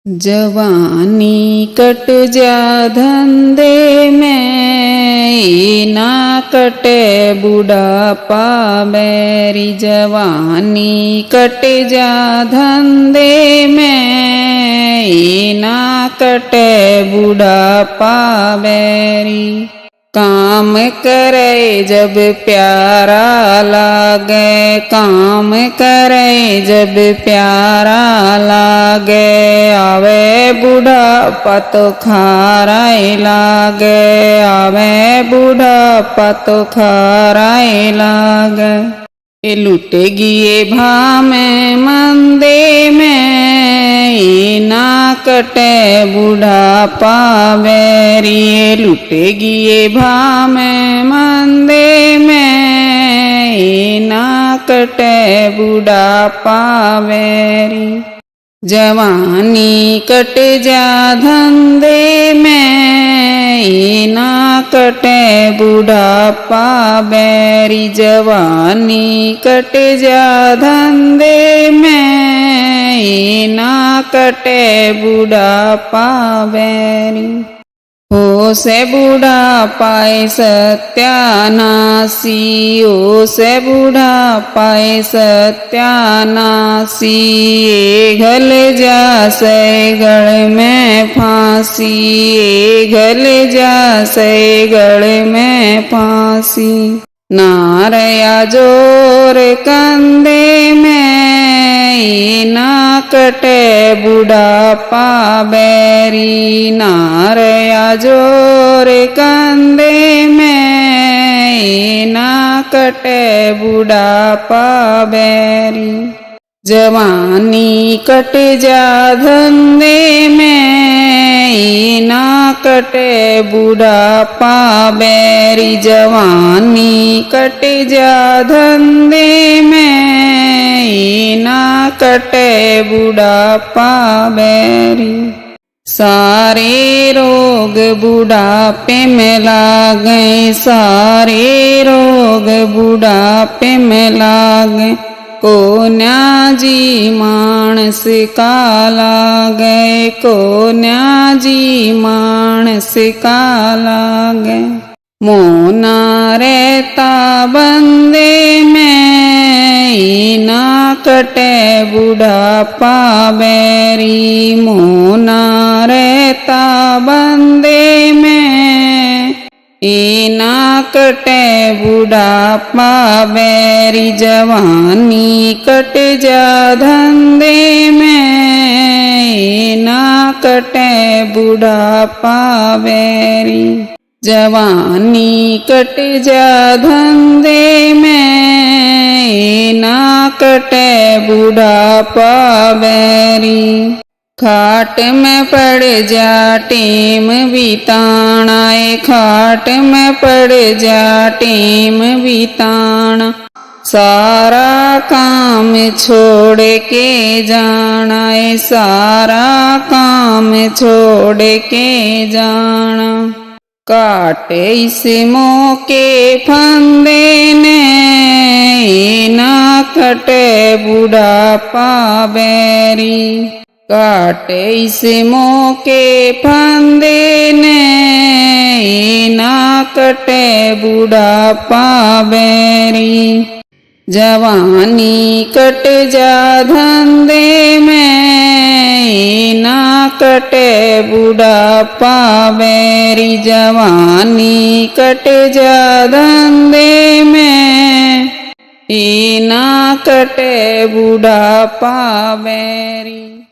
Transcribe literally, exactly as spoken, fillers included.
जवानी कट जा धंधे में, ई ना कटे बुढ़ापा बैरी। जवानी कट जा धंधे में, ई ना कटे बुढ़ापा बैरी। काम करे जब प्यारा लागे, काम करे जब प्यारा लागे, आवे बुढ़ापा तो खारा ही लागे, आवे बुढ़ापा तो खारा ही लागे। ए लुटेगी ये भाम मंदे में, ई ना कटे बुढ़ापा बैरी। ए लुटेगी ये भाम मंदे में, ई ना कटे बुढ़ापा बैरी। जवानी कट जा धंधे में, ई ना कटे बुढ़ापा बैरी। जवानी कट जा धंधे में, ई ना कटे बुढ़ापा बैरी। हो से बुढ़ापा ए सत्यानाशी, हो से बुढ़ापा ए सत्यानाशी। ए घल जा से गल में फांसी, ए घल जा से गल में फांसी। ना रह्या जोर कंधे में, ई ना कटे बुढ़ापा बैरी। ना रह्या जोर कंधे में, ई ना कटे बुढ़ापा बैरी। जवानी कट जा धंधे में, ई ना कटे बुढ़ापा बैरी। जवानी कट जा धंधे में, ई ना कटे बुढ़ापा बैरी। सारे रोग बुढ़ापे में लागे, सारे रोग बुढ़ापे में लागे। कोन्या जी मानस का लागे, कोन्या जी मानस का लागे। मोना रहता बंदे में, ई ना कटे बुढ़ापा बैरी। मोना रहता बंदे में, ई ना कटे बुढ़ापा बैरी। जवानी कट जा धंधे में, ई ना कटे बुढ़ापा बैरी। जवानी कट जा धंधे में, ई ना कटे बुढ़ापा बैरी। खाट में पड़ जा टेम बिताना ए, खाट में पड़ जा टेम बिताना। सारा काम छोड़ के जाना ए, सारा काम छोड़ के जाना। काटे इस मौके फंदे ने, ई ना कटे बुढ़ापा बैरी। काटे इस मौके फंदे ने, ई ना कटे बुढ़ापा बैरी। जवानी कट जा धंधे में, ई ना कटे बुढ़ापा बैरी। जवानी कट जा धंधे में, ई ना कटे बुढ़ापा बैरी।